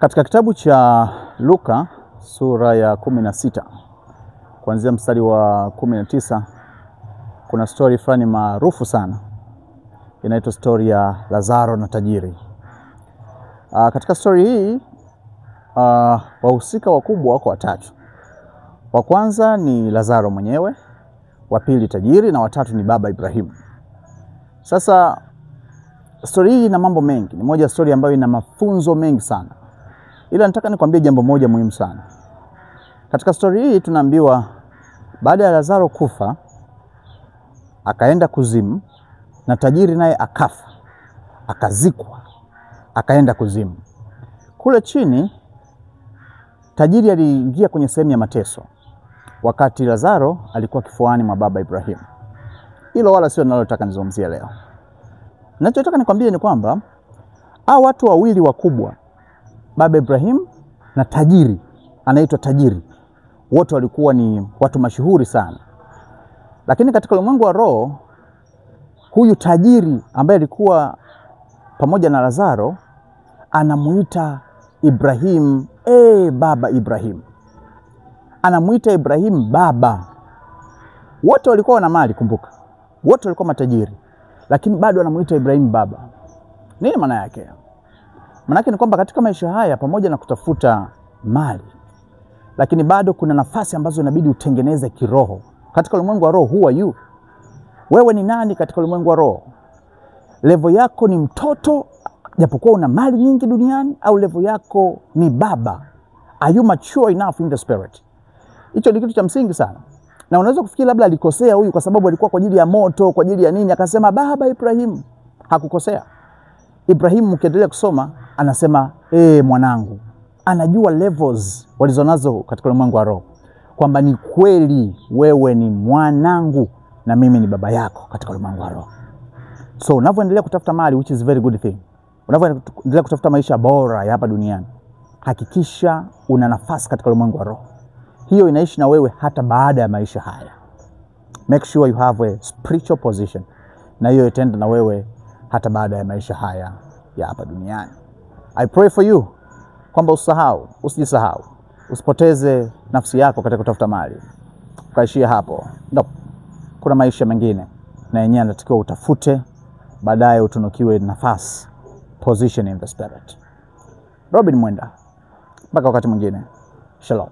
Katika kitabu cha Luka sura ya 16 kuanzia mstari wa 19 kuna story fulani maarufu sana inaitwa story ya Lazaro na tajiri. Katika story hii wahusika wakubwa wako watatu. Wa kwanza ni Lazaro mwenyewe, wa pili tajiri, na watatu ni baba Ibrahimu. Sasa story hii ina mambo mengi, ni moja ya story ambayo ina mafunzo mengi sana. Ila nataka nikwambie jambo moja muhimu sana. Katika story hii tunaambiwa baada ya Lazaro kufa akaenda kuzimu, na tajiri naye akafa, akazikwa, akaenda kuzimu. Kule chini tajiri aliingia kwenye sehemu ya mateso, wakati Lazaro alikuwa kifuani mwa baba Ibrahimu. Hilo wala sio ninalotaka nizungumzie leo. Ninachotaka nikwambie ni kwamba hao watu wawili wakubwa, baba Ibrahim na tajiri anaitwa tajiri, wote walikuwa ni watu mashuhuri sana. Lakini katika ulimwengu wa roho, huyu tajiri ambaye alikuwa pamoja na Lazaro anamuita Ibrahim, baba Ibrahim. Anamuita Ibrahim baba. Wote walikuwa wana mali, kumbuka. Wote walikuwa matajiri, lakini bado anamuita Ibrahim baba. Nini maana yake? Maana yake ni kwamba katika maisha haya, pamoja na kutafuta mali, lakini bado kuna nafasi ambazo inabidi utengeneze kiroho. Katika ulimwengu wa roho, who are you? Wewe ni nani katika ulimwengu wa roho? Level yako ni mtoto japokuwa una mali nyingi duniani, au level yako ni baba? Are you mature enough in the spirit? Hicho ni kitu cha msingi sana. Na unaweza kufikiri labda alikosea huyu kwa sababu alikuwa kwa ajili ya moto, kwa ajili ya nini, akasema baba Ibrahim. Hakukosea. Ibrahim, ukiendelea kusoma, anasema mwanangu. Anajua levels walizonazo katika ulimwengu wa roho, kwamba ni kweli wewe ni mwanangu na mimi ni baba yako katika ulimwengu wa roho. So unavyoendelea kutafuta mali, which is very good thing, unavyoendelea kutafuta maisha bora ya hapa duniani, hakikisha una nafasi katika ulimwengu wa roho. Hiyo inaishi na wewe hata baada ya maisha haya. Make sure you have a spiritual position, na hiyo itaenda na wewe hata baada ya maisha haya ya hapa duniani. I pray for you kwamba usisahau, usijisahau, usipoteze nafsi yako katika kutafuta mali ukaishia hapo. No, kuna maisha mengine na yenyewe anatakiwa utafute, baadaye utunukiwe nafasi, position in the spirit. Robin Mwenda, mpaka wakati mwingine. Shalom.